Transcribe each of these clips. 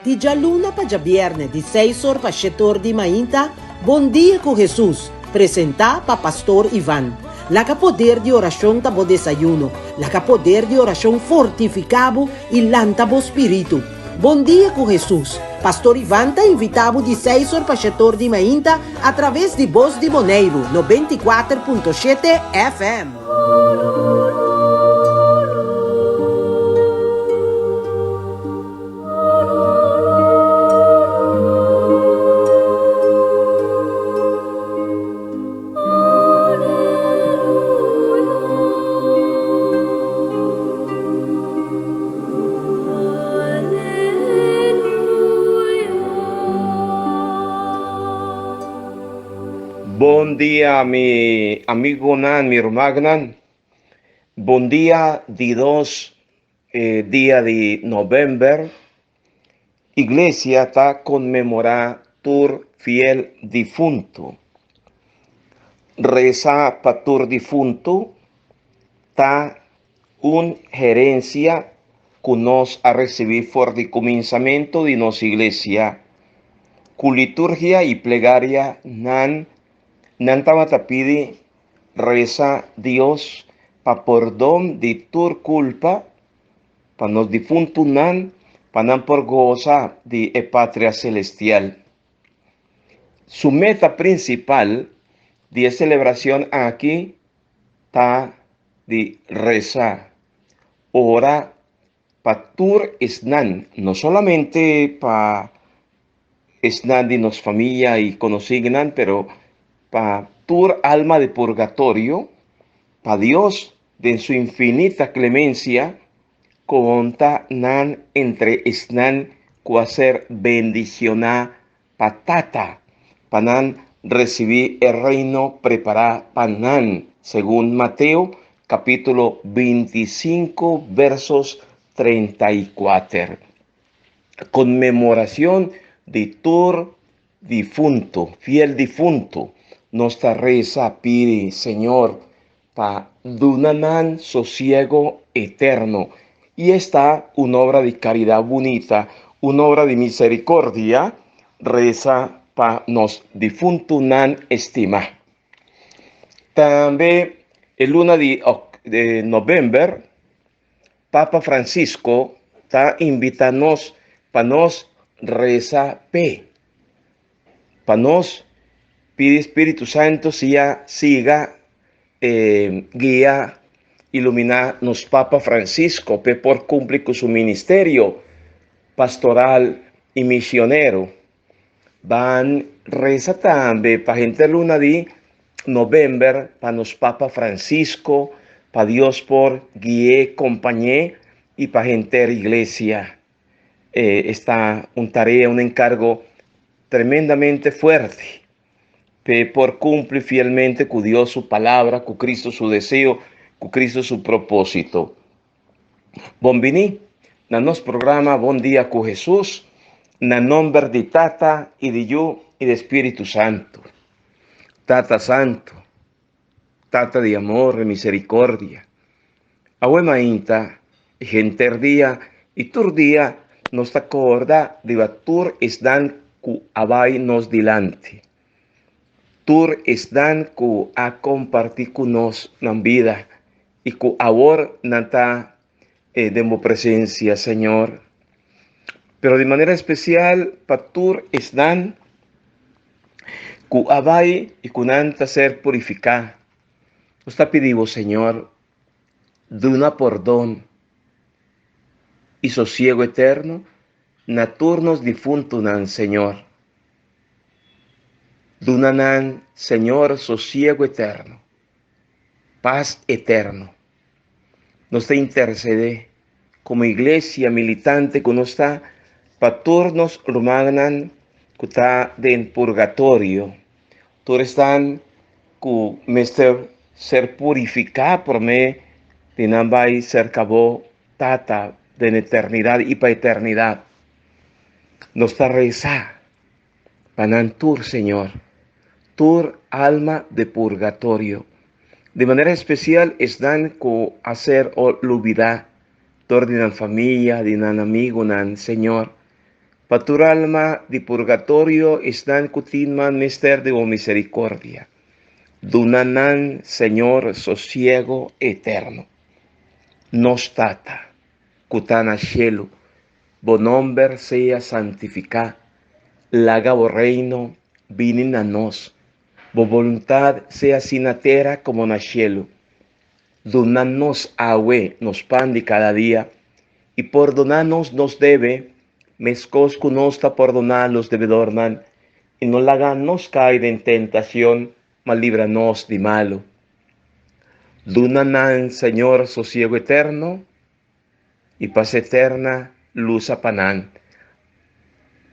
Di djaluna pa djabièrnè di seis or pa shete or di mainta, Bon Dia ku Hesus, presentá pa Pastor Ivan. Laga poder di orashon ta bo desayuno. Laga poder di orashon fortifiká bo i lanta bo spiritu. Bon Dia ku Hesus, Pastor Ivan ta invitá bo di seis or pa shete or di mainta atraves di Bos di Boneiru 94.7 FM. Bon dia mi amigonan, mi rumannan. Bon dia di dos E dia di november, Iglesia ta konmemorá tur fiel difuntu. Resa pa tur difuntu ta un herensia ku nos a risibí for di kuminsamentu di nos Iglesia. Ku liturgia i plegaria nan nan tabata pidi Resa Dios pa pordon di tur culpa pa nos difuntunan pa nan por goza di e patria celestial. Su meta principal di e celebracion aki ta di resa, ora pa tur esnan, no solamente pa esnan di nos famia y conocignan, pero pa tur alma di purgatorio, pa Dios den su infinita clemencia conta nan entre esnan cu a ser bendiciona pa Tata, pa nan recibi e reino prepara pa nan, segun Mateo capitulo 25 versos 34. Conmemoracion di tur difunto, fiel difunto, nos ta reza pidi Señor pa duna nan sosiego eterno. Y esta un obra di caridad bunita, un obra di misericordia, reza pa nos difuntonan estima. Tambe e luna di november, Papa Francisco ta invita nos pa nos reza p'e, pa nos pidi Spiritu Santo sia siga guia, ilumina nos Papa Francisco p'e por cumpli cu su ministerio pastoral y misionero. Ban reza tambe pa henter luna di november pa nos Papa Francisco, pa Dios por gui'é, compañ'é y pa henter Iglesia. Esta un tarea, un encargo tremendamente fuerte p'e por cumpli fielmente cu Dios su palabra, cu Cristo su deseo, cu Cristo su propósito. Bon bini na nos programa Bon Dia ku Hesus, na nomber di Tata i di Yu i di Spiritu Santu. Tata Santu, Tata di amor i misericordia, awe mainta i henter dia i tur dia nos ta corda riba tur esnan ku a bai nos dilanti, tur esnan ku a comparti ku nos nan bida i ku awor nan ta den bo presencia, Señor. Pero di manera especial pa tur esnan ku a bai i ku nan ta ser purifiká. Nos ta pidi bo, Señor, duna pordon i sosiego eterno na tur nos difuntunan, Señor. Duna nan, Señor, sosiego eterno. Pas eterno. Nos ta intercede como iglesia militante cu nos ta pa tur nos rumannan cu ta den purgatorio, tur esnan cu mester ser purifica prome di nan bay cerca bo Tata den eternidad y pa eternidad. Nos ta reza Pa nan tur, Señor, tur alma de purgatorio. Di manera especial esnan cu a ser o lubida dor di nan famia, di nan amigonan, Señor. Pa tur alma di purgatorio esnan ku tin man mester di bo misericordia, duna nan, Señor, sosiego eterno. Nos Tata, ku ta na shelu, bo nomber sea santifiká, laga bo reino bini na nos, bo boluntad sea así na tera komo na shelu. Duna nos awe nos pan di kada dia, i pordoná nos nos debe, meskos ku nos ta pordoná los debedornan, i no laga nos kai den tentashon, ma libra nos di malu. Duna nan, Señor, sosiego eterno i pas eterna lusa pa nan.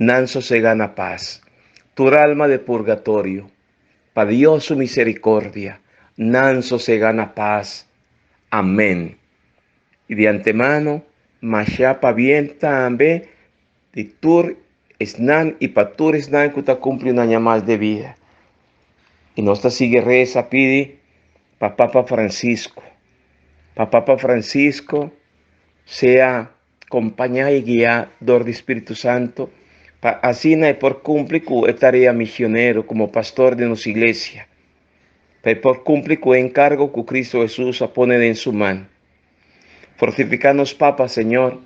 Nan sosegá na pas. Tur alma de purgatorio, pa Dios su misericordia, nan sosegá na pas. Amén. I di antemano, masha pabien tambe di tur esnan i pa tur esnan ku ta kumpli un aña mas de bida. I nos ta sigui resa pidi pa Papa Francisco, pa Papa Francisco sea kompañá i guiá dor di Spiritu Santo pa asina e por kumpli ku e tarea misionero komo pastor di nos iglesia, pa e por kumpli ku e enkargo ku Cristo Hesus a pone den su man. Fortifiká nos Papa, Señor.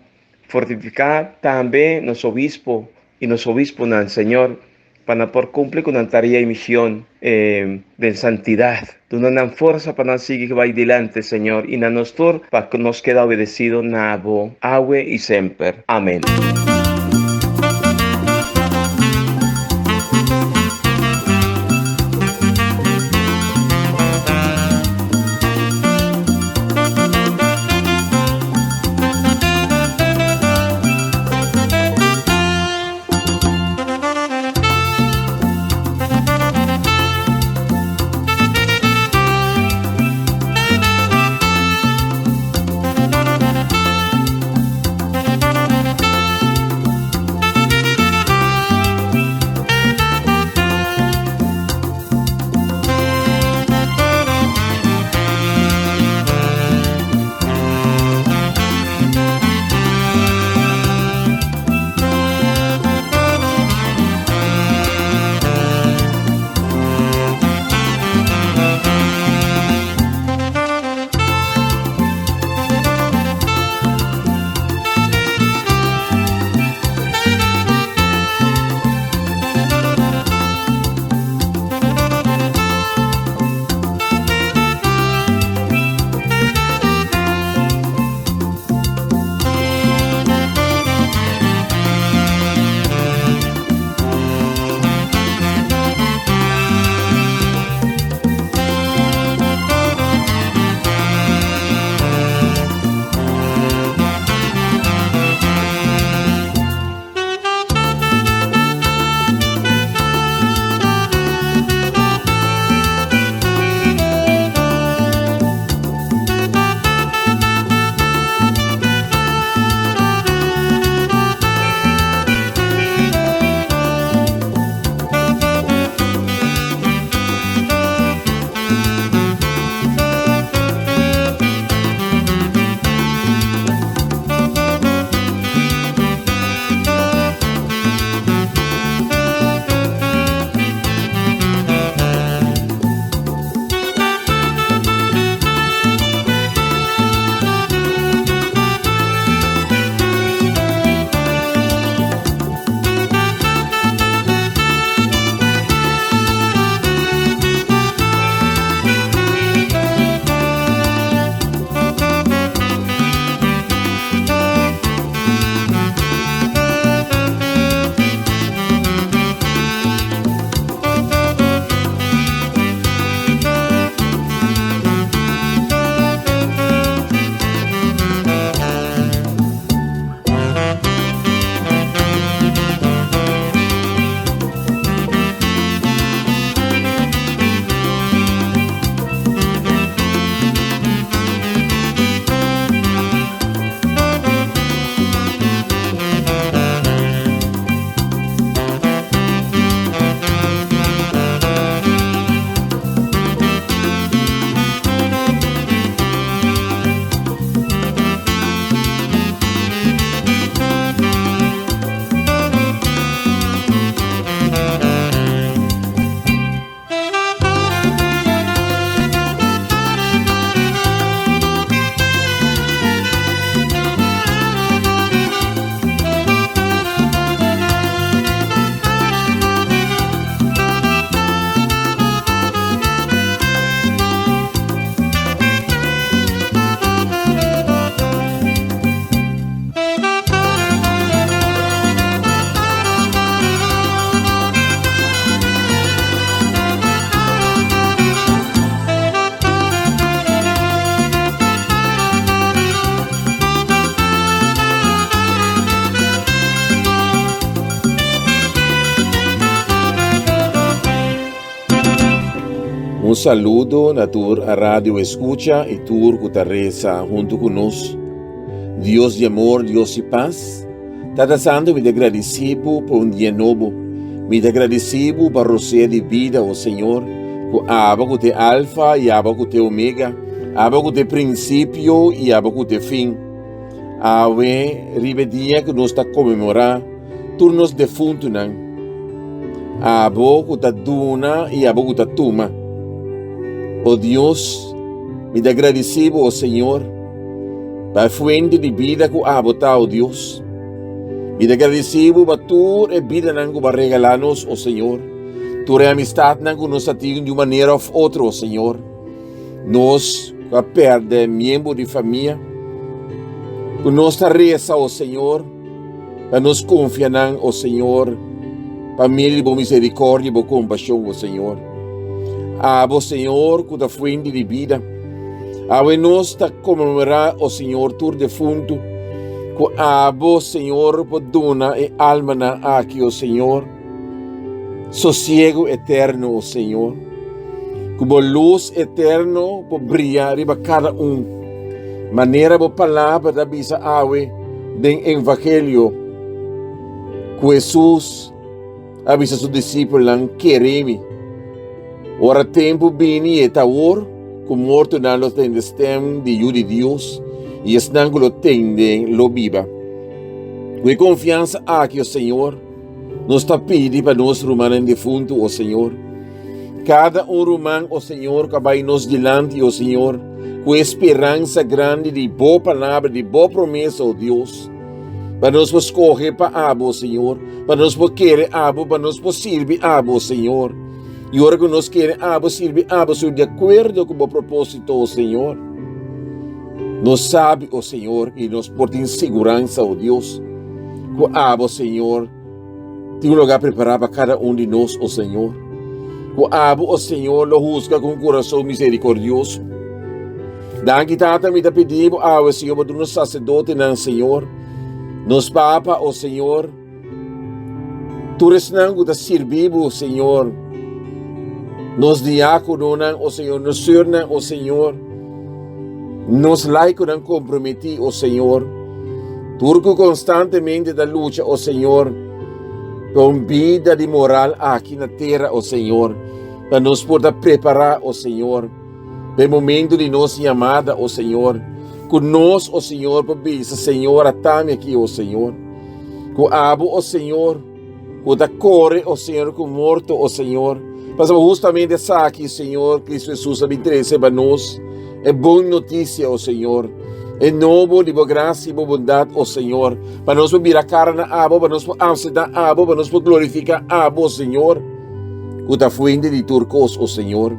Fortifiká tambe nos obispo i nos obisponan, Señor, pa nan por kumpli ku nan tarea i mision den santidat. Duna nan forsa pa nan sigui bai dilanti, Señor, i na nos tur pa nos keda obedesido na Bo awe i semper. Amen. Un saludo na tur radio escucha y tur cu ta reza hunto cu nos. Dios di amor, Dios di paz, Tata Santo mi ta gradici bo pa un dia nobo. Mi ta gradici bo pa rosea di bida, o Señor, cu abo cu t'e Alfa y abo cu t'e Omega, abo cu t'e principio y abo cu t'e fin. Awe riba e dia cu nos ta conmemora tur nos defuntunan. Abo cu ta duna y abo cu ta tuma. O Dios, mi ta gradici bo, o Señor, pa e fuente di bida cu abo ta, o Dios. Mi ta gradici bo pa tur e bidanan cu bo a regala nos, o Señor. Tur e amistadnan cu nos a tin di un manera of otro, o Señor. Nos cu a perde miembro di famia, cu nos ta reza, o Señor, pa nos confia nan, o Señor, pa medio di bo misericordia y bo compasion, o Señor. Abo, Señor, cu ta fuente di bida, awe nos ta conmemora, o Señor, tur defunto, cu abo, Señor, por duna e almanan aki, o Señor, Sosiego eterno, o Señor. Ku bo lus eterno por bria riba kada un. Manera bo palabra ta bisa awe den Evangelio, ku Hesus a bisa su disipelnan, Kere mi. Ora tempu bini i e ta awor, ku mortonan lo tende stem di Yu di Dios, i esnan ku lo tende lo biba. Ku e konfiansa aki, o Señor, Nos ta pidi pa nos rumannan defuntu, o Señor. Kada un ruman, o Señor, ku a bai nos dilanti, o Señor, ku e speransa grandi di Bo palabra, di Bo promesa, o Dios, pa nos por skohe pa Abo, o Señor, pa nos por kere Abo, pa nos por sirbi Abo, o Señor. I ora ku nos kere Abo, sirbi Abo, Señor, di akuerdo ku Bo propósito, o Señor. Nos sabi, o Señor, i nos por tin siguransa, o Dios, ku abo, Señor, tin un lugá prepará pa kada un di nos, o Señor. Ku abo, o Señor, lo husga ku un kurason miserikordioso. Danki, Tata, mi ta pidi bo awe, Señor, bo duna nos saserdotenan, Señor, nos papa, o Señor, Tur esnan ku ta sirbi bo, Señor, nos diákononan, o Señor, nos sùrnan, o Señor, nos laikonan komprometí, o Señor, tur ku konstantemente ta lucha, o Señor, pa un bida di moral aki na tera, o Señor, pa nos por ta prepará, o Señor, pa e momento di nos yamada, o Señor, ku nos, o Señor, por bisa, Señor, atami aki, o Señor. Ku abo, o Señor, ku ta kore, o Señor, ku morto, o Señor. Pasobra hustamente esaki, Señor, Cristo Hesus a bin trese pa nos, e bon notisia, o Señor, e nobo di bo grasia i bo bondat, o Señor, pa nos por bira kara na abo, pa nos por acepta abo, pa nos por glorifica abo, o Señor, ku ta fuente di tur kos, o Señor.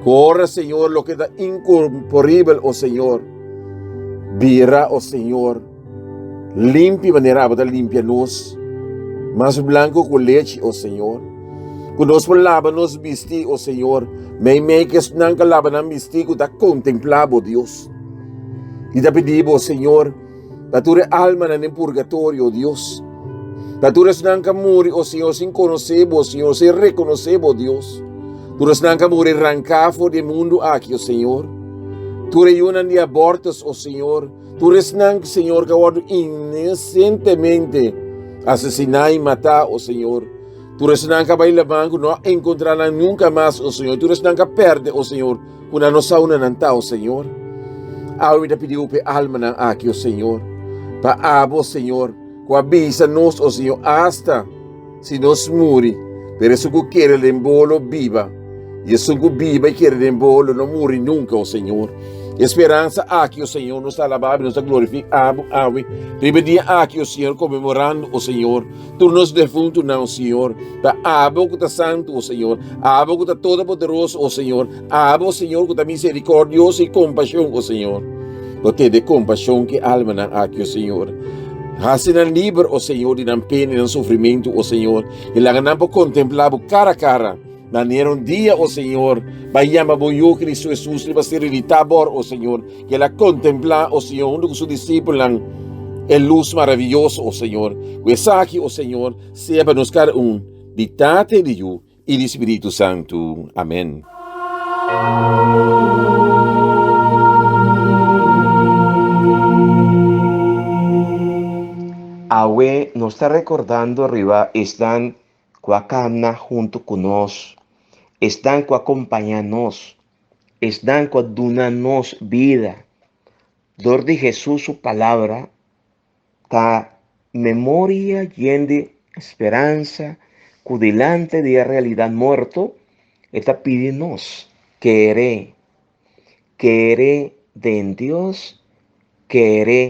Kore, Señor, loke ta inkorporibel, o Señor, bira, o Señor, Limpi manera abo ta limpia nos, mas blanco cu lechi, o Señor. Cu nos por laba nos bisti, o Señor, meimei cu esnan cu a laba nan bisti cu ta contempla bo, Dios. I ta pidi bo, Señor, pa tur e almanan den purgatorio, o Dios. Pa tur esnan cu a muri, o Señor, sin conoce bo, Señor, sin reconoce bo, Dios. Tur esnan cu a muri ranca for di e mundo aki, o Señor. Tur e yunan di abortus, o Señor. Tur esnan, Señor, ku a wòrdu inosentemente asesiná i matá, o Señor. Tur esnan ku a bai laman ku no a enkontrá nan nunka mas, o Señor. Tur esnan ku a pèrdè, o Señor, ku nan no sa unda nan ta, o Señor. Awe mi ta pidi bo pa e almanan aki, o Señor. Pa abo, Señor, ku a bisa nos, o Señor, asta si nos muri, pero esun ku kere den bo lo biba. I esun ku biba i kere den bo lo no muri nunka, o Señor. E speransa aki, o Señor, nos ta alabá bo i nos ta glorifiká bo awe riba e dia aki, o Señor, konmemorando, o Señor, tur nos defuntunan, o Señor. Ta abo ku ta santu, o Señor, abo ku ta todopoderoso, o Señor, abo, o Señor, ku ta miserikordioso i kompashon, o Señor. Bo tene kompashon ku e almanan aki, o Señor. Hasi nan liber, o Señor, di nan pena i nan sufrimentu, o Señor, i laga nan por kontemplá bo kara kara. Manera un dia, o Señor, bai yama bo Yu Cristo Jesus riba seri di Tabor, o Señor, ku el a kontemplá, o Señor, huntu ku su disipelnan, e lus maraviyoso, o Señor. Ku esaki, o Señor, sea pa nos kada un, di Tata i di Yu i di Spiritu Santu. Amèn. Awe nos ta rekordando riba esnan ku a kamna huntu ku nos, esnan ku a kompañá nos, esnan ku a duna nos bida. Dor di Hesus su palabra ta memoria yen di speransa ku dilante di e realidat morto e ta pidi nos kere, kere den Dios, kere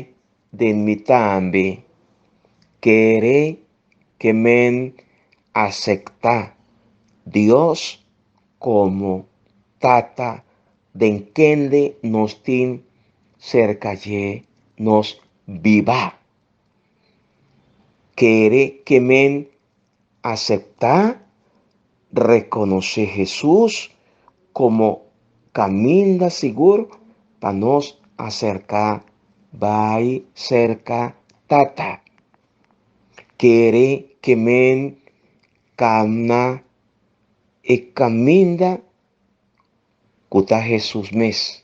den mi tambe, kere ke men acepta Dios como Tata den kende nos tin cerca dje nos biba. Kere ke men acepta, reconoce Jesus como caminda sigur pa nos acerca bai cerca Tata. Kere ke men kamna e kaminda ku ta Hesus mes.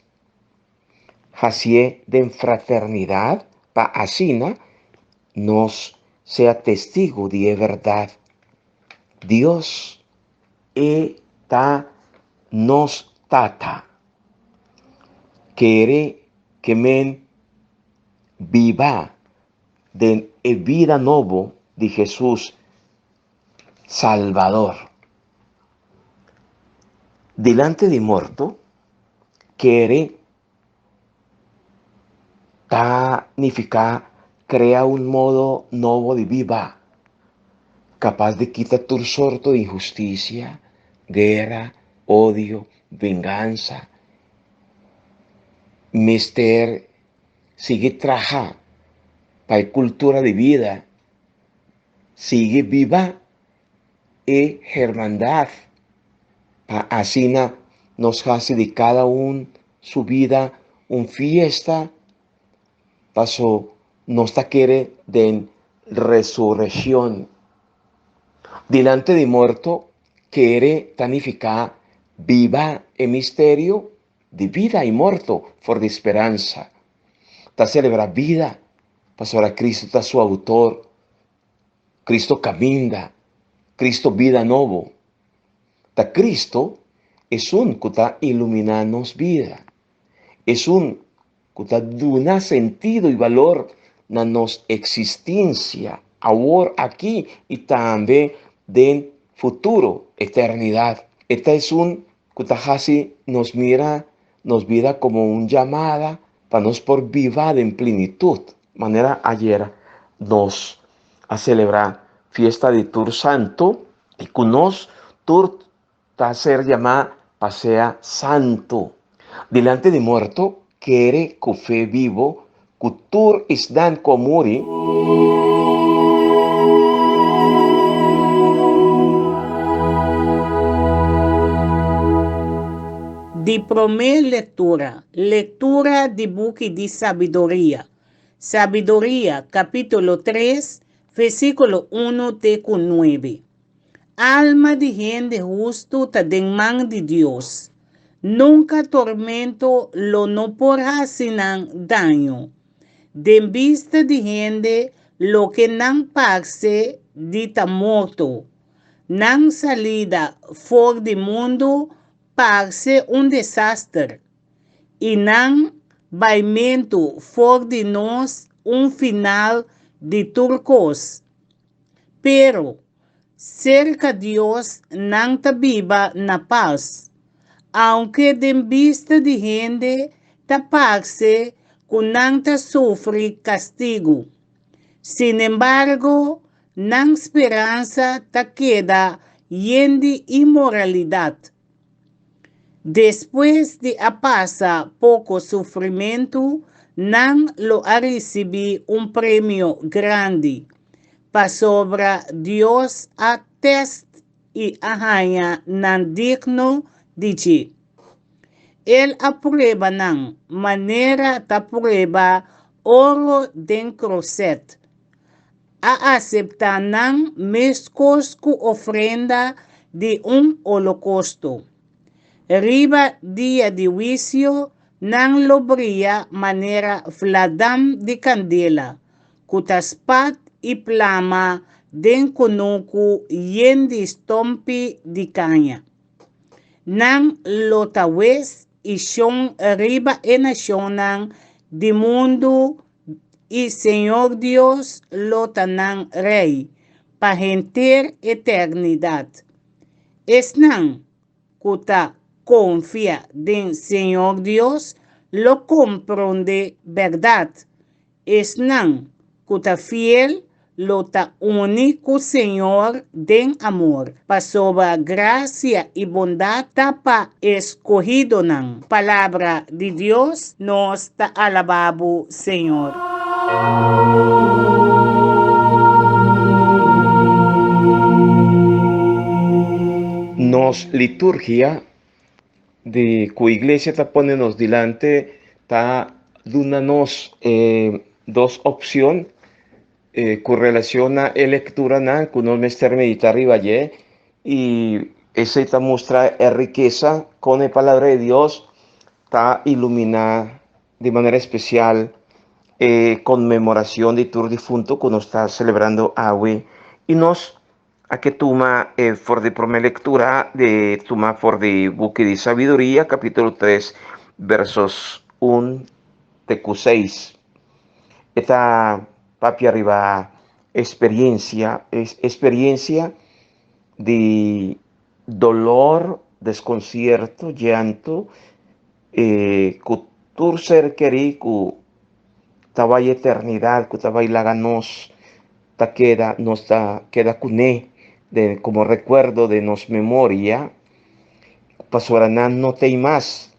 Hasié den fraternidat pa asina nos sea testigu di e bèrdat. Dios e ta nos Tata. Kere ke men biba den e bida nobo di Hesus Salbador. Dilante di morto, kere ta nifiká krea un modo nobo di biba, kapas di kita tur sorto di inhustisia, guera, odio, vengansa. Mester sigui traha pa e kultura di bida sigui biba e hermandad pa asina nos hasi di kada un su bida un fiesta paso nos ta kere den resurreccion. Dilante di morto kere ta nifica biba e misterio di bida y morto for di speransa. Ta celebra bida pasobra Cristo ta su autor, Cristo caminda, Cristo bida nobo. Ta Cristo esun cu ta ilumina nos bida, esun cu ta duna sentido y balor na nos existencia awor aki y tambe den futuro, eternidad. E ta esun cu ta haci nos mira nos bida como un llamada pa nos por biba den plenitud. Manera ayer nos a celebra fiesta di tur santo y cu nos tur ta ser llamá pa sea santo. Dilante di muerto kere cu fe bibo cu tur esnan cu a muri. Di promé lektura, Lektura di buki di Sabiduria. Sabiduria, kapítulo tres, versíkulo unu te ku nuebe. Alma di hende hustu ta den man di Dios. Nunka tormento lo no por hasi nan daño. Den bista di hende loke nan parse di ta morto. Nan salida for di mundu parse un desaster i nan baimentu for di nos un final di tur kos. Pero, serka Dios nan ta biba na pas, aunke den bista di hende ta parse ku nan ta sufri kastigu. Sinembargo, nan speransa ta keda yen di inmoralidat. Despues di a pasa poko sufrimentu, nan lo a risibí un premio grandi, pasobra Dios a tèst i a haña nan digno di dje. El a prueba nan manera ta prueba oro den krosèt. A aseptá nan meskos ku ofrenda di un holokosto. Riba dia di huisio nan lo bria manera vladam di kandela ku ta spat i plama den kunuku yen di stompi di kaña. Nan lo ta wes i shon riba e nashonnan di mundu i Señor Dios lo ta nan Rei pa henter eternidat. Esnan ku ta konfia den Señor Dios lo komprondé bèrdat. Esnan ku ta fiel lo ta uni ku Señor den amor, pasobra grasia i bondat ta pa eskohidonan. Palabra di Dios, nos ta alabá bo, Señor. Nos liturgia di ku iglesia ta pone nos dilante ta duna nos eh, dos opcion eh, ku relacion na e lecturanan ku nos mester medita riba dje y esey ta mustra e rikesa con e palabra de Dios ta ilumina di manera especial e conmemoracion di tur difunto ku nos ta celebrando awe y nos A ke tuma e for di promé lektura di tuma for di buki di Sabiduria kapítulo 3 versos 1 te ku 6. E ta papia riba experiencia, experiencia di dolor, desconcierto, llanto, e ku tur ser kerí ku ta bai eternidad, ku ta bai laga nos ta keda nos ta keda kuné den komo rekuerdo den nos memoria pasobra nan no t'ei mas.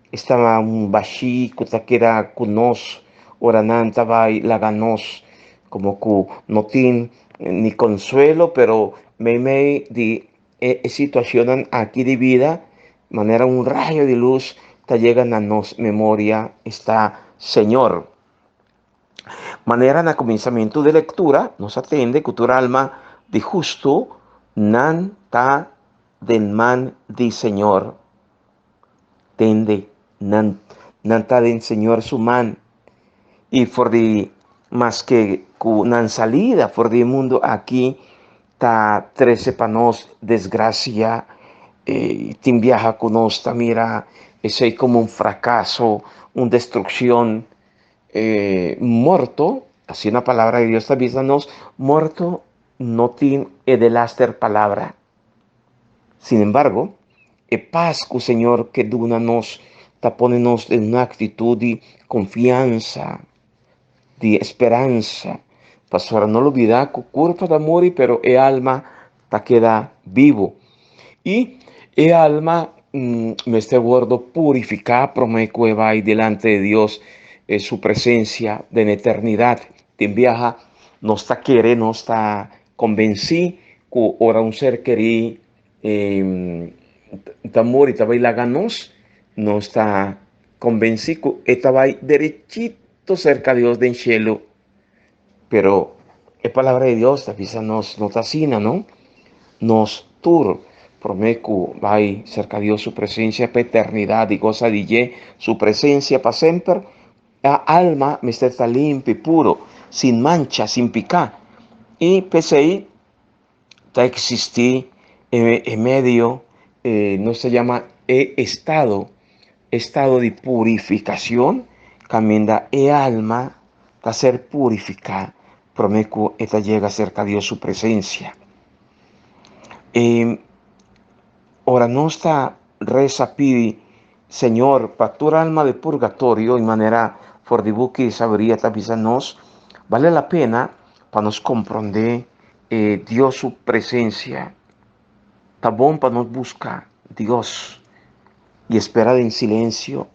Esta un bashí ku ta keda ku nos ora nan ta bai laga nos komo ku no tin ni konsuelo pero meimei di e situashonnan aki di bida manera un rayo di lus ta yega na nos memoria esta Señor. Manera na kuminsamentu di lektura nos a tende ku tur alma di hustu nan ta den man di Señor. Tende, nan nan ta den Señor su man. I for di maske ku nan salida for di e mundu aki ta trese pa nos desgrasia, tin biaha ku nos ta mira esei komo un frakaso, un destrukshon. E morto, asina palabra di Dios ta bisa nos, morto no tin e delaster palabra. Sin embargo, e pas ku Señor ke duna nos ta pone nos den un actitud di confiansa, di esperansa. Pasobra no lubida ku kurpa ta muri, pero e alma ta keda bibu. I e alma mester wordo purifiká promé ku e bai delante di Dios e su presensia den eternidat. Tin biaha nos ta kere, nos ta konbensí ku ora un ser kerí ta muri, ta bai laga nos, nos ta konbensí ku e ta bai derechito serka Dios den shelu. Pero e palabra di Dios ta bisa nos no ta asina, no? Nos tur promé ku bai serka Dios su presensia pa eternidat i gosa di dje su presensia pa semper, e alma mester ta limpi, puro, sin mancha, sin piká. I p'esei ta eksistí e medio, nos ta yama e estado, estado di purifikashon, kaminda e alma ta ser purifiká promé ku e ta yega serka Dios su presensia. I ora nos ta resa pidi Señor pa tur alma di purgatorio, i manera for di buki di sabiduria ta bisa nos, bale la pena pa nos komprondé e Dios su presensia. Ta bon pa nos buska Dios i espera den silensio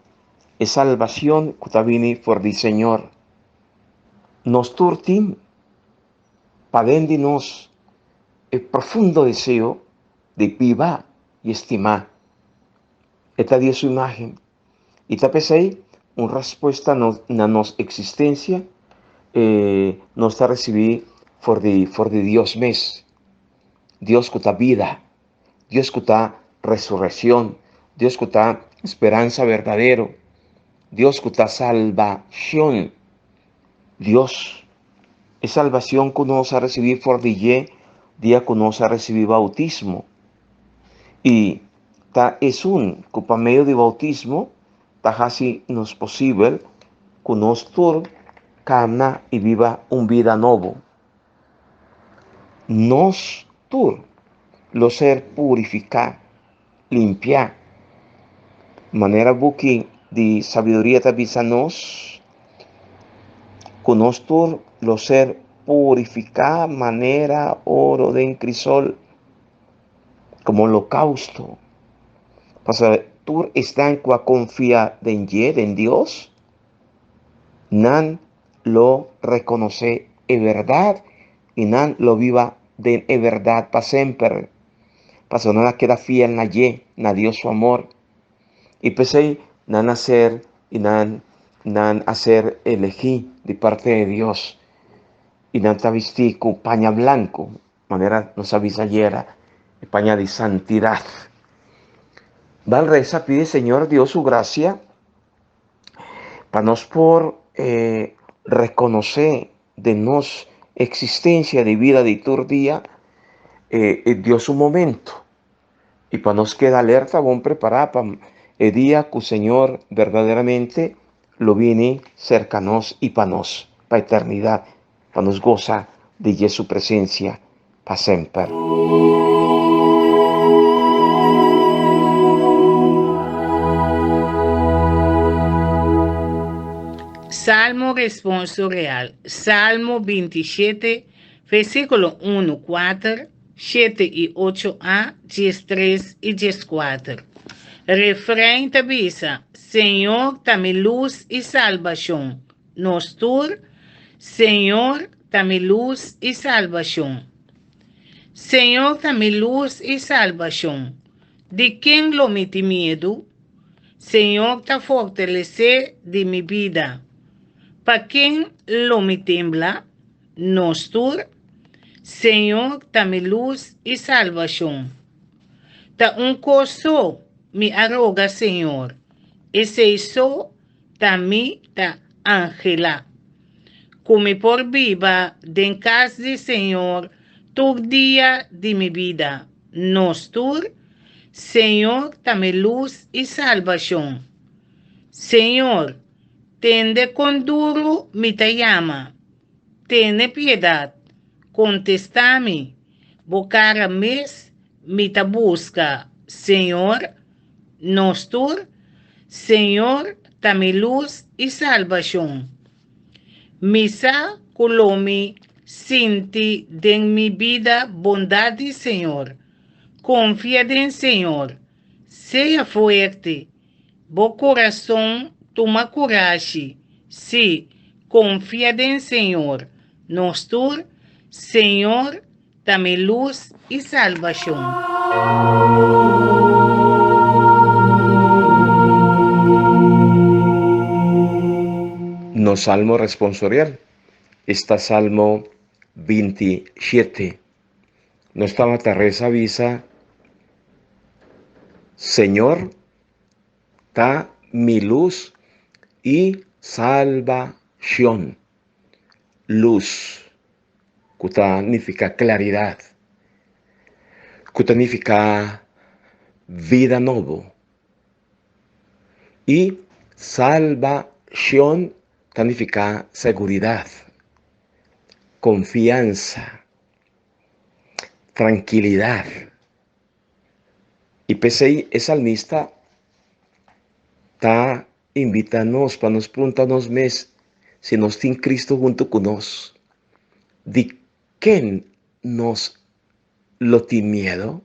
e salbacion cu ta bini for di Señor. Nos tur tin paden di nos e profundo deseo di biba i estima. E ta di su imagen. I ta p'esei un respuesta na nos existencia e nos ta recibi for di for di Dios mes. Dios cu ta bida, Dios cu ta resurreccion, Dios ku ta speransa berdadero, Dios ku ta salbashon. Dios, e salbashon ku nos a risibí for di dje dia ku nos a risibí boutismo. I ta esun ku pa medio di boutismo ta hasi nos posibel ku nos tur kana i biba un bida nobo. Nos tur lo ser purifiká, limpiá. Manera buki di sabiduria ta bisa nos, ku nos tur lo ser purifiká manera oro den krisol, komo holokousto. Pasobra tur esnan ku a konfia den dje, den Dios, nan lo rekonosé e bèrdat i nan lo biba den e bèrdat pa semper, pasobra nan a keda fiel na dje, na Dios su amor. I p'esei nan a ser i nan nan a ser elegí di parti di Dios, i nan ta bistí ku paña blanku, manera nos a bisa ayera, e paña di santidat. Ban resa pidi Señor Dios su grasia pa nos por rekonosé den nos eksistensia di bida di tur dia e Dios su momento i pa nos keda alerta bon prepará pa e dia ku Señor berdaderamente lo bini serka nos i pa nos pa eternidat pa nos gosa di dje su presensia pa semper. Salmo Responso Real Salmo 27, versíkulo 1, 4, 7 i 8 a, 13 i 14. Refrein ta bisa, Señor ta mi lus i salbashon. Nos tur, Señor ta mi lus i salbashon. Señor ta mi lus i salbashon, di ken lo mi tin miedu? Señor ta fortalesé di mi bida, pa ken lo mi tembla? Nos tur, Señor ta mi lus i salbashon. Ta un kos so mi a roga Señor, esei so ta mi ta anhelá, ku mi por biba den kas di Señor tur dia di mi bida. Nos tur, Señor ta mi lus i salbashon. Señor, tende kon duru mi ta yama. Tene piedat, kontestá mi. Bo kara mes mi ta buska, Señor. Nos tur, Señor ta mi lus i salbashon. Mi sa ku lo mi sinti den mi bida bondat di Señor. Konfia den Señor, sea fuerte, bo kurason tuma kurashi, sí, konfia den Señor. Nos tur, Señor Ta mi lus i salbashon. Nos salmo responsorial esta Salmo 27. Nos tabata resa bisa, Señor ta mi lus i salbashon. Lus. ku ta nifiká klaridat, ku ta nifiká vida nobo. I salbashon ta nifiká seguridat, konfiansa, trankilidat. I p'esei e salmista ta invitá nos pa nos puntra nos mes si nos tin Cristo huntu ku nos. Di ken nos lo tin miedo?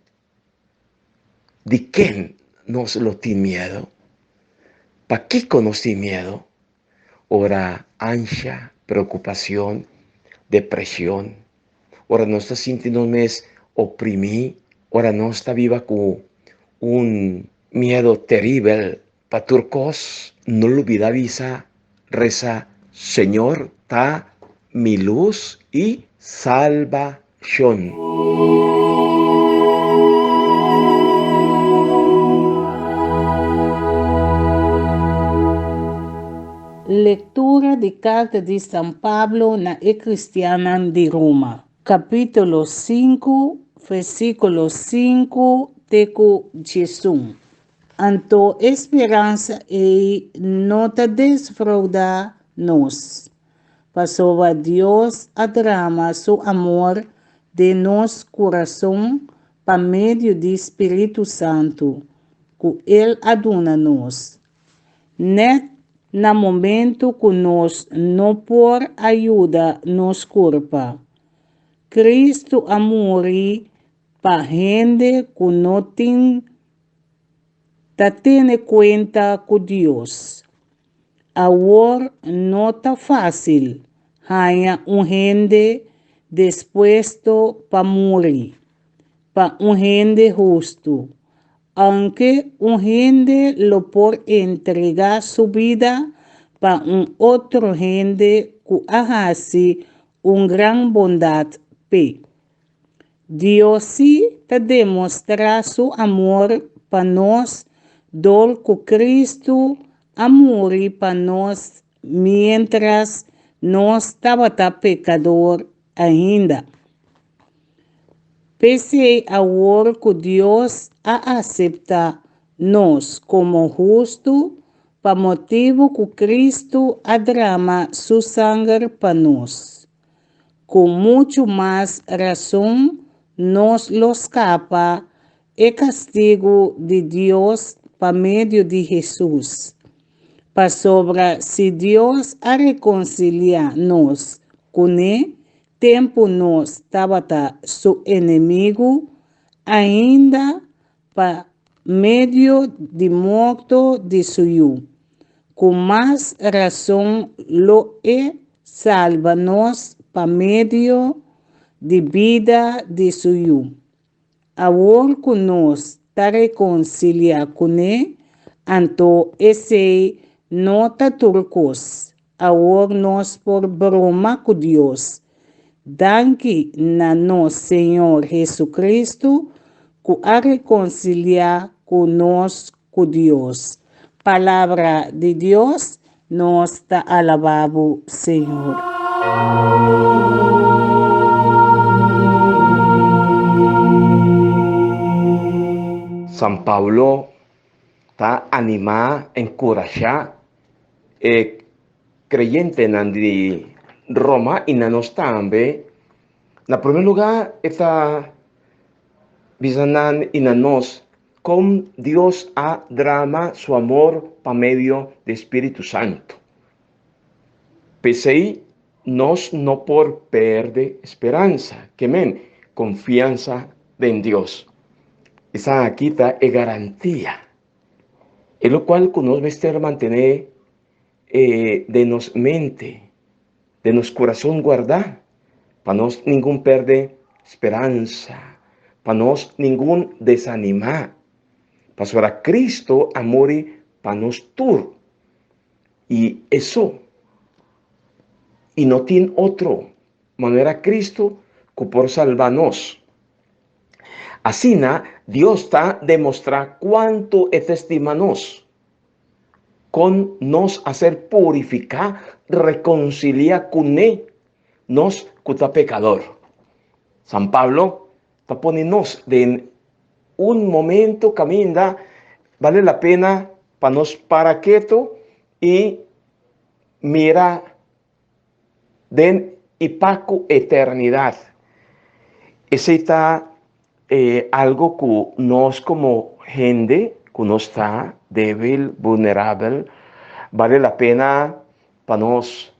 Di ken nos lo tin miedo? Pakiko nos tin miedo? Ora ansha, preocupacion, depresion, ora nos ta sinti nos mes oprimi, ora nos ta biba cu un miedo teribel pa tur cos, no lubida bisa, reza, Señor ta mi luz y salbacion. Lektura di karta di San Pablo na e kristiannan di Roma, kapítulo sinku, versíkulo sinku te ku 11. Anto e speransa ei no ta desfraudá nos, pasobra Dios a drama su amor den nos kurason pa medio di spiritu santu ku el a duna nos. Nèt na momentu ku nos no por a yuda nos kurpa, Kristu a muri pa hende ku no tin ta tene kuenta ku Dios. Awor no ta fásil haña un hende dispuesto pa muri pa un hende hustu, aunke un hende lo por entregá su bida pa un otro hende ku a hasi un gran bondat p'e. Dios sí ta demostrá su amor pa nos dor ku Kristu a muri pa nos miéntras nos tabata pekador ainda. P'esei awor ku Dios a aseptá nos komo hustu pa motibu ku Kristu a drama su sanger pa nos, Ku muchu mas rason nos lo skapa e kastigu di Dios pa medio di Hesus. Pasobra si Dios a rekonsiliá nos kuné tempu nos tabata su enemigu, ainda pa medio di morto di su Yu, ku mas rason lo e salba nos pa medio di bida di su Yu. Awor ku nos ta rekonsiliá kuné, anto esei no ta tur kos. Awor nos por broma ku Dios. Danki na nos Señor Jesucristo ku a rekonsiliá ku nos ku Dios. Palabra di Dios, nos ta alabá bo, Señor. San Pablo ta animá, enkurashá e kreyentenan di Roma i na nos tambe. Na promé lugá e ta bisa nan i na nos kon Dios a drama su amor pa medio di Spiritu Santu. P'esei nos no por pèrdè speransa, ke men, konfiansa den Dios. Esaki ta e garantia, e lokual ku nos mester mantené den nos mente, den nos kurason guardá, pa nos ningun pèrdè speransa, pa nos ningun desanimá, pasobra Cristo a muri pa nos tur, i e so, i no tin otro manera Cristo ku por salba nos. Asina Dios ta demostrá kuantu e ta stima nos, kon nos a ser purifiká, rekonsiliá kuné, nos ku ta pekador. San Pablo ta pone nos den un momento kaminda bale la pena pa nos para ketu i mira den i pa ku eternidat. Esei ta algu ku nos komo hende ku nos ta débil, vulnerabel, bale la pena pa nos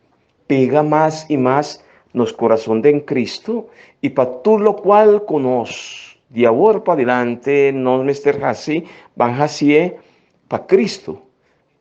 pega mas i mas nos kurason den Kristu i pa tur lokual ku nos di awor padilanti nos mester hasi, ban hasié pa Kristu.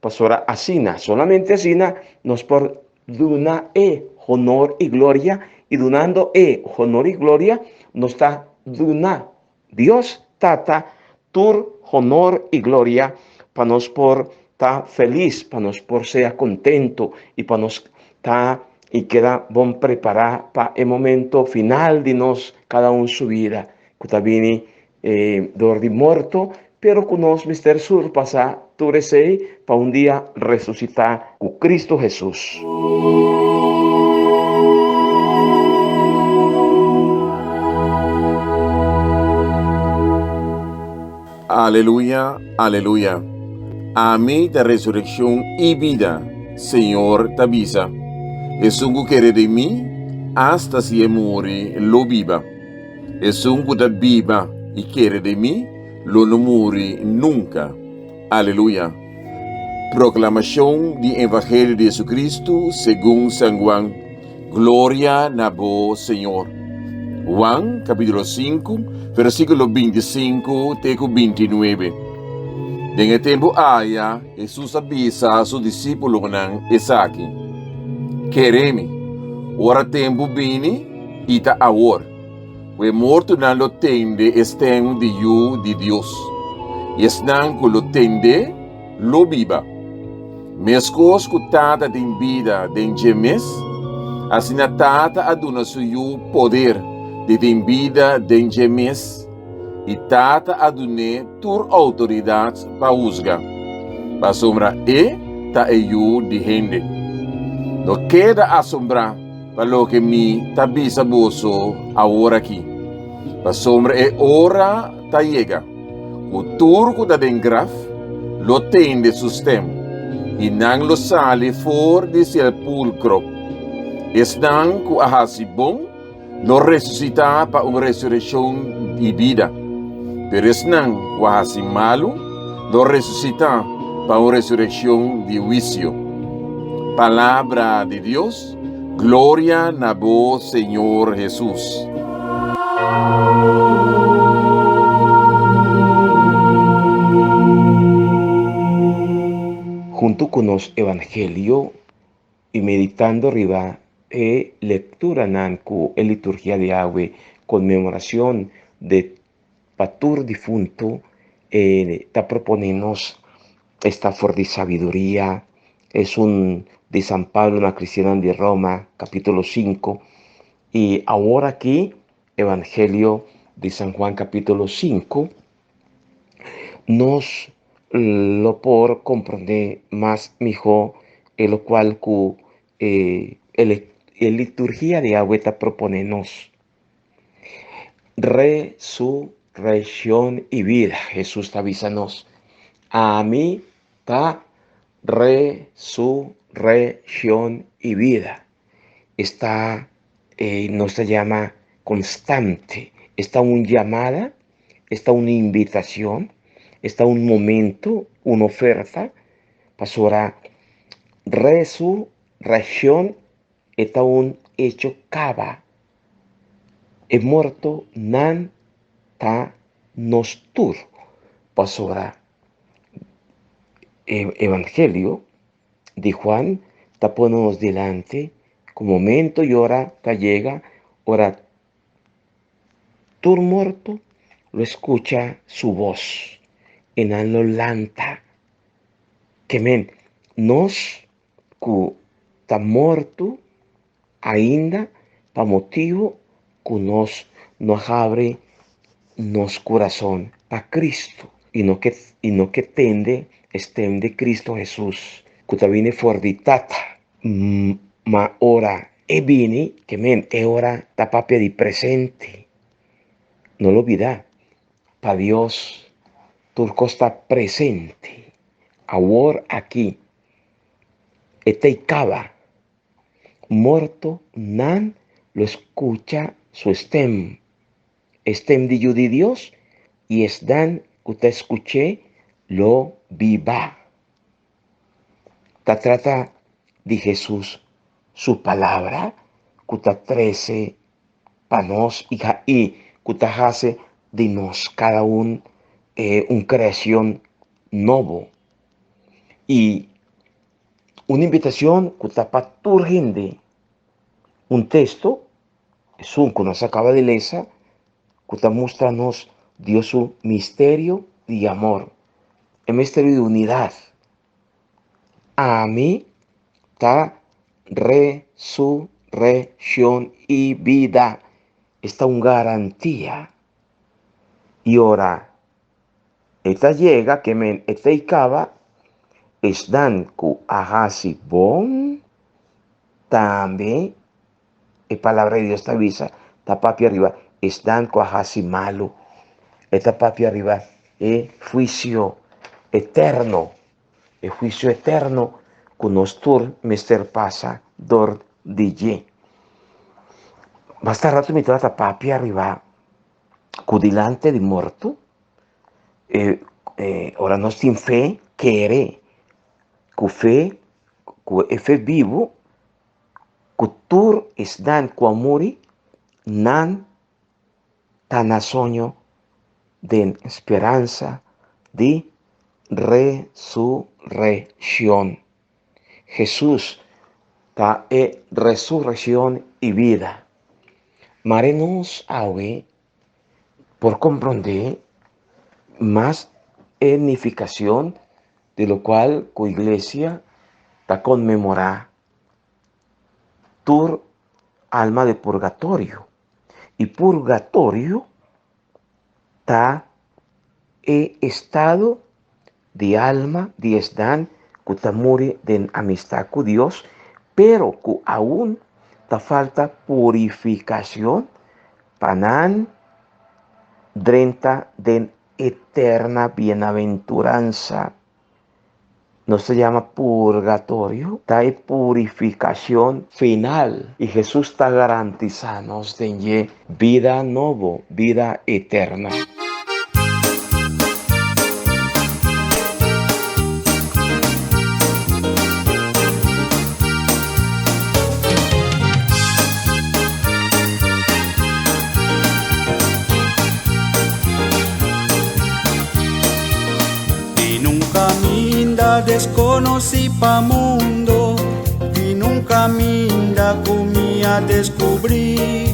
Pasobra asina, solamente asina, nos por duna E honor i gloria, i dunando E honor i gloria, nos ta duna Dios Tata tur honor i gloria pa nos por ta felis, pa nos por sea kontentu i pa nos ta i keda bon prepará pa e momento final di nos kada un su bida ku ta bini dor di morto, pero ku nos mester surpasá. Tur esei pa un dia resusitá ku Kristu Hesus. Aleluya, aleluya. Ami ta resurekshon i bida, Señor ta bisa. Esun ku kere den mi, asta si e muri, lo biba. Esun ku ta biba i kere den mi, lo no muri nunka. Aleluya! Proklamashon di Evangelio di Jesucristo segun San Juan. Gloria na bo, Señor. Juan, capítulo 5, versículo 25 te ku 29. Den e tempu aya, Hesus a bisa su disípulonan esaki, Kere mi, ora tempu bini, i ta awor, Ku e mortonan lo tende e stèm di Yu di Dios, i esnan ku lo tend'é lo biba. Meskos ku Tata tin bida den dje mes, asina Tata a duna su Yu poder di tin bida den dje mes, i Tata a dun'é tur outoridat pa husga, pasobra e ta e Yu di hende. No keda asombrá Pa loke mi ta bisa boso awor aki, pasobra e ora ta yega ku tur ku ta den graf lo tende su stem, i nan lo sali for di sepulkro. Esnan ku a hasi bon lo resusitá pa un resurekshon di bida, pero esnan ku a hasi malu lo resusitá pa un resurekshon di huisio. Palabra di Dios. Gloria na bo, Señor Hesus. Huntu ku nos Evangelio i meditando riba e lekturanan ku e liturgia di awe, konmemorashon de pa tur difuntu, e ta propone nos esta for di sabiduria, esun di San Pablo na cristiannan di Roma, capítulo 5, y awor aki Evangelio di San Juan capítulo 5, nos lo por comprende mas miho e locual cu e liturgia di awe ta propone nos. Resurrección y vida. Jesús ta bisa nos, Ami ta resurrección y vida. Esta eh, nos ta llama constante. Esta un llamada, esta una invitación, esta un momento, una oferta. Pasora, resurrección E ta un echo kaba. E morto nan ta nos tur, pasobra e evangelio di Juan ta pone nos dilanti ku momento i ora ta yega ora tur morto lo skucha su bos i nan lo lanta. Ke men nos ku ta morto ainda pa motibu ku nos no a habri nos kurason pa Kristu i no ke i no ke tende e stem di Kristu Hesus ku ta bini for di Tata. Ma ora e bini, ke men e ora ta papia di presente. No lo bida, pa Dios tur kos ta presente, awor aki. E ta i kaba. Morto nan lo skucha su stem, e stem di Yu di Dios, i esnan ku ta skuch'é lo biba. Ta trata di Hesus su palabra ku ta trese pa nos i ku ta hasi di nos kada un un kreashon nobo. I un invitacion cu ta pa tur hende. Un texto, esun cu nos a caba di lesa, cu ta mustra nos Dios su misterio di amor, e misterio di unidad. Ami ta resurreccion y bida. Esta un garantia. Y ora E ta yega ke men e tei kaba. Esnan ku a hasi bon tambe, e Palabra di Dios ta bisa, ta papia riba esnan ku a hasi malu. E ta papia riba e huisio eterno, e huisio eterno ku nos tur mester pasa dor di dje. Basta ratu mi tabata papia riba ku dilante di morto, e ora nos tin fe, kere ku fe, ku e fe bibu, ku tur esnan ku a muri, nan ta na soño den speransa di resureccion. Hesus ta e resureccion i bida. Mare nos awe por comprende mas e nificacion di locual cu Iglesia ta conmemora tur alma di purgatorio. I purgatorio ta e estado di alma di esnan ku ta muri den amistad ku Dios, pero ku aun ta falta purificacion pa nan drenta den eterna bienaventuransa. Nos ta yama purgatorio, ta e purificacion final y Jesus ta garantisa nos den dje bida nobo, bida eterna. Tin un caminda desconocí pa mundo, tin un caminda cu mi a descubrí.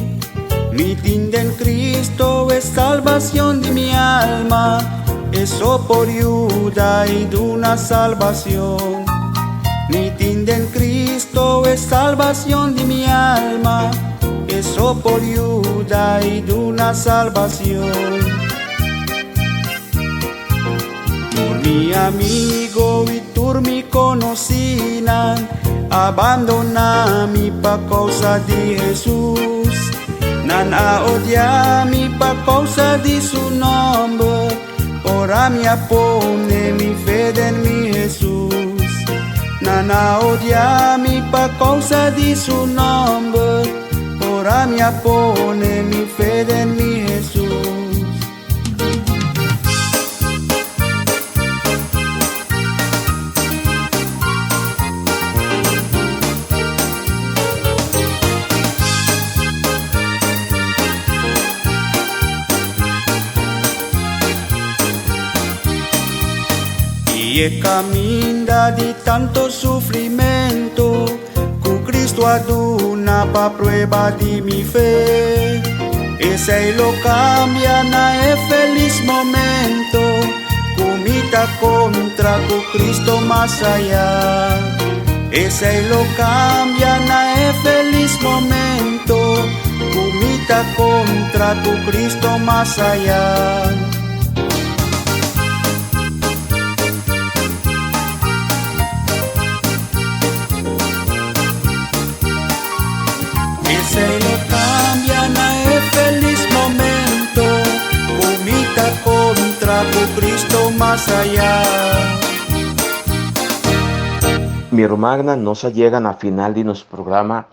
Mi tin den Cristo e salvacion di mi alma, eso por yuda y duna salvacion. Mi tin den Cristo e salvacion di mi alma, eso por yuda y duna salvacion. Tur mi amigo y tur mi conocinan abandona mi pa causa di Jesús. Nan a odia mi pa causa di su nomber, ora mi a pone mi fe den mi Jesús. Nan a odia mi pa causa di su nomber, ora mi a pone mi fe den mi Jesús. I e caminda di tanto sufrimento Ku Cristo a duna pa prueba di mi fe. Esei lo cambia na e feliz momento Ku mi ta contra ku Cristo mas aya. Esei lo cambia na e feliz momento Ku mi ta contra ku Cristo mas aya. Esei lo cambia na e feliz momento Cu mi ta contra cu Cristo mas aya. Mi rumannan, nos a yega na final di nos programa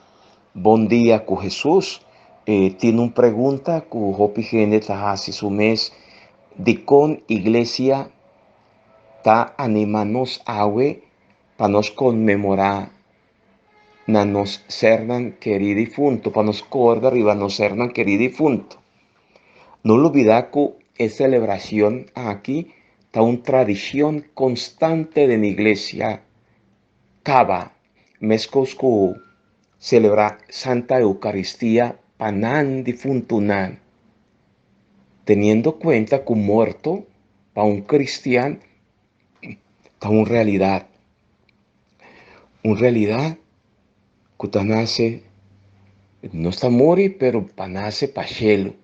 Bon Dia cu Jesus. E tin un pregunta cu hopi hende ta haci su mes, Dicon Iglesia ta anima nos awe pa nos konmemorá na nos sernan kerí difunto, pa nos korda riba nos sernan kerí difunto. No lubidá ku e selebrashon aki ta un tradishon konstante den iglesia kaba, meskos ku selebrá Santa Eukaristia pa nan difuntunan. Teniendo cuenta cu morto pa un cristian ta un realidad. Un realidad cu ta nace, nos ta muri pero pa nace pa cielo.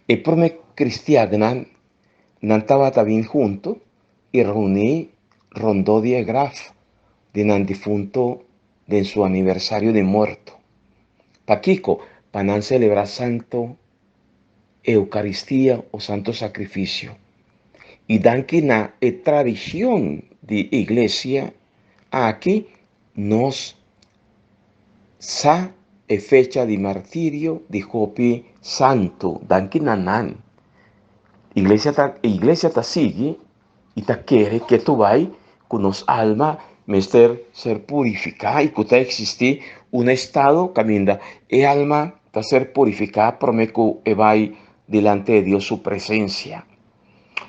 E prome cristiannan nan tabata bin hunto y reuni. rondó di e graf di nan difunto den su aniversario di morto. Pakiko? Pa nan selebrá Santo Eukaristia o Santo Sakrifisio. I danki na e tradishon di Iglesia aki nos sa e fecha di martirio di hopi santu. Danki na nan. Iglesia ta iglesia ta sigui i ta kere ke tu bai ku nos alma mester ser purifiká i ku ta eksistí un estado kaminda e alma ta ser purifiká promé ku e bai delante di Dios su presensia.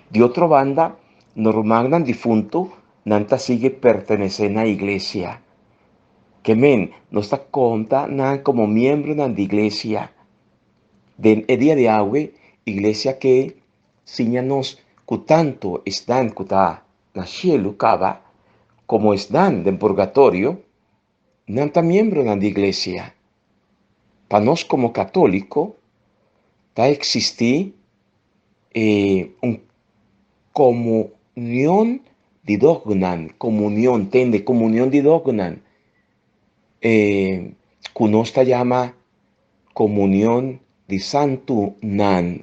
Di otro banda, nos rumannan difuntu nan ta sigui pertenesé na iglesia. Ke men, nos ta konta nan komo miembronan di iglesia. Den e dia di awe, iglesia ke siña nos ku tantu esnan ku ta na shelu kaba komo esnan den purgatorio, nan ta miembronan di iglesia. Pa nos komo katóliko, ta eksistí e un komunion di dognan, komunion, tende, komunion di dognan, e ku nos ta yama komunion di santunan.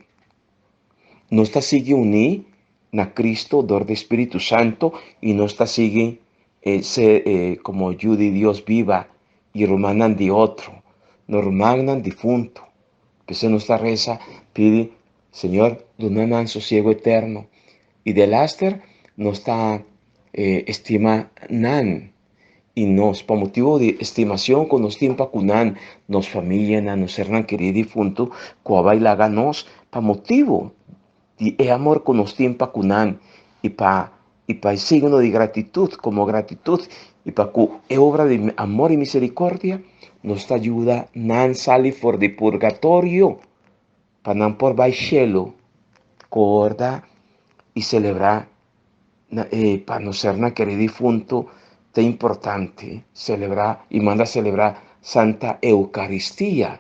Nos ta sigui uní na Cristo dor di Spiritu Santo i nos ta sigui e ser e komo yu di Dios biba i rumannan di otro, no rumannan difuntu. P'esei nos ta resa pidi, Señor, duna nan sosiego eterno. I delaster nos ta estima nan i nos pa motibu di estimacion ku nos tin pa ku nan, nos famianan, nos sernan kerí difuntu ku a bai laga nos pa motibu di e amor ku nos tin pa ku nan i pa i pa e signo di gratitut, komo gratitut i pa ku e obra di amor i misericordia nos ta yuda nan sali for di purgatorio pa nan por bai shelu korda i selebrá na e pa nos sernan kerí difuntu ta importante selebrá i manda selebrá Santa Eukaristia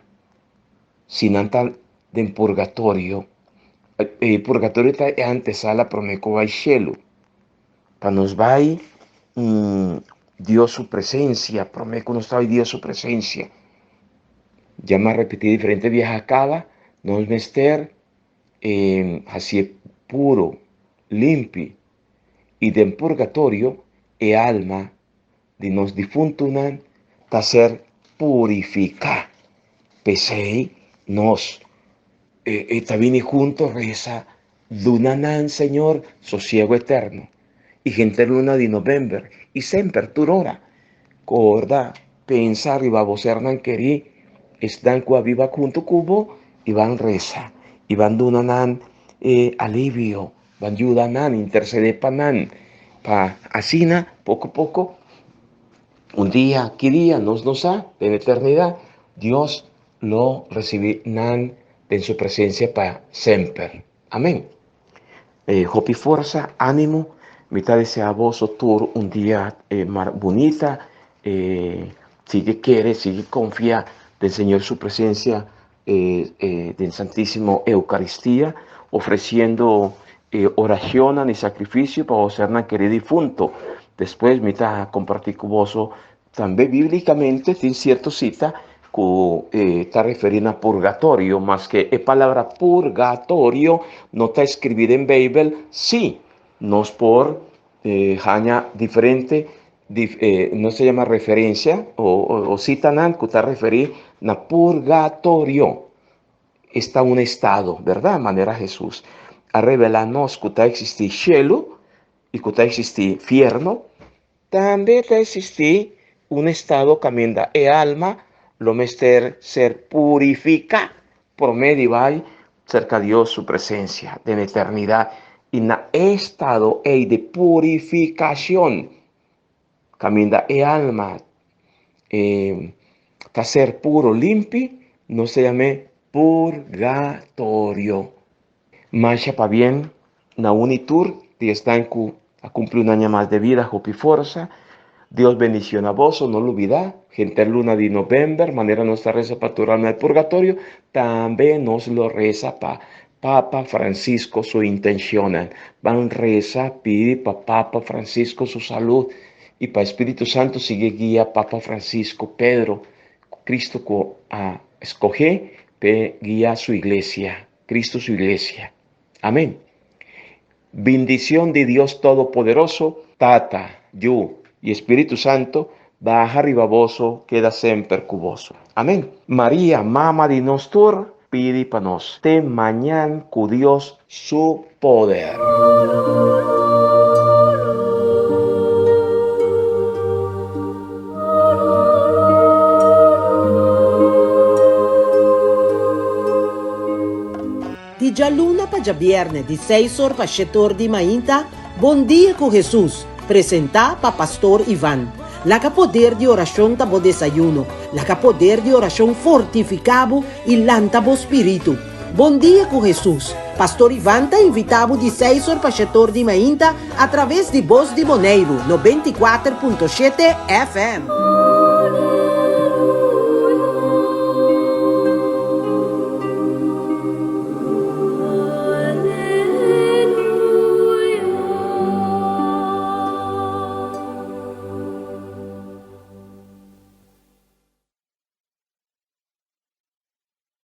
si nan ta den purgatorio. E purgatorio ta e antesala promé ku bai shelu. Pa nos bai Dios su presensia, promé ku nos ta bai Dios su presensia. Ya mi a repetí diferente biaha kaba, nos mester hasié puro, limpi, i den purgatorio e alma di nos difuntunan ta ser purifiká. P'esei nos e ta bini hunto resa, Duna nan, Señor, sosiego eterno. I henter luna di novèmber i semper tur ora, korda, pensa riba bo sernan kerí, esnan ku a biba huntu ku bo, i ban resa, i ban duna nan e alivio. Ban yuda nan, intercede pa nan, pa asina poco poco un dia, ki dia nos no sa, den eternidad Dios lo recibi nan den su presencia pa semper. Amen. Eh, hopi forsa, animo, mi ta desea boso tur un dia eh, mar bunita, eh, sigui kere, sigui confia den Señor su presencia den Santísimo Eucaristia, ofreciendo oracionnan y sacrificio pa bo sernan keri difunto. Despues mi ta comparti cu boso tambe biblicamente tin cierto cita cu ta referi na purgatorio, maske e palabra purgatorio no ta escribi den Bijbel, si nos por haña diferente nos ta yama referencia o citanan cu ta referi na purgatorio. Esta un estado, berdad? Manera Jesus a revela nos cu ta existi shelu y cu ta existi fierno, tambe ta existi un estado caminda e alma lo mester ser purifica prome di bay cerca Dios su presencia den eternidad. Y na e estado ey di purificacion, caminda e alma e ta ser puro, limpi, nos ta yam'é purgatorio. Masha pabien na un y tur di esnan cu a cumpli un aña mas de vida, hopi forsa. Dios bendiciona boso, no lubida, henter luna di november, manera nos ta reza pa tur alma del purgatorio, tambe nos lo reza pa. Papa Francisco su intencionnan. Ban reza pidi pa Papa Francisco su salud y pa Spiritu Santo sigui guia Papa Francisco, Pedro, Cristo cu a escoge p'e guia su iglesia, Cristo su iglesia. Amén. Bindicion di Dios Todopoderoso, Tata, Yu y Spiritu Santo, baha riba boso, keda semper cu boso. Amén. Maria, Mama di nos tur, pidi pa nos. Te mañan cu Dios su poder. Di djaluna pa djabièrnè di seis or pa shete or di mainta, Bon Dia ku Hesus, presentá pa Pastor Ivan. Laga poder di orashon ta bo desayuno, laga poder di orashon fortifiká bo i lanta bo spiritu. Bon Dia ku Hesus, Pastor Ivan ta invitá bo di seis or pa shete or di mainta atraves di Bos di Boneiru 94.7 FM.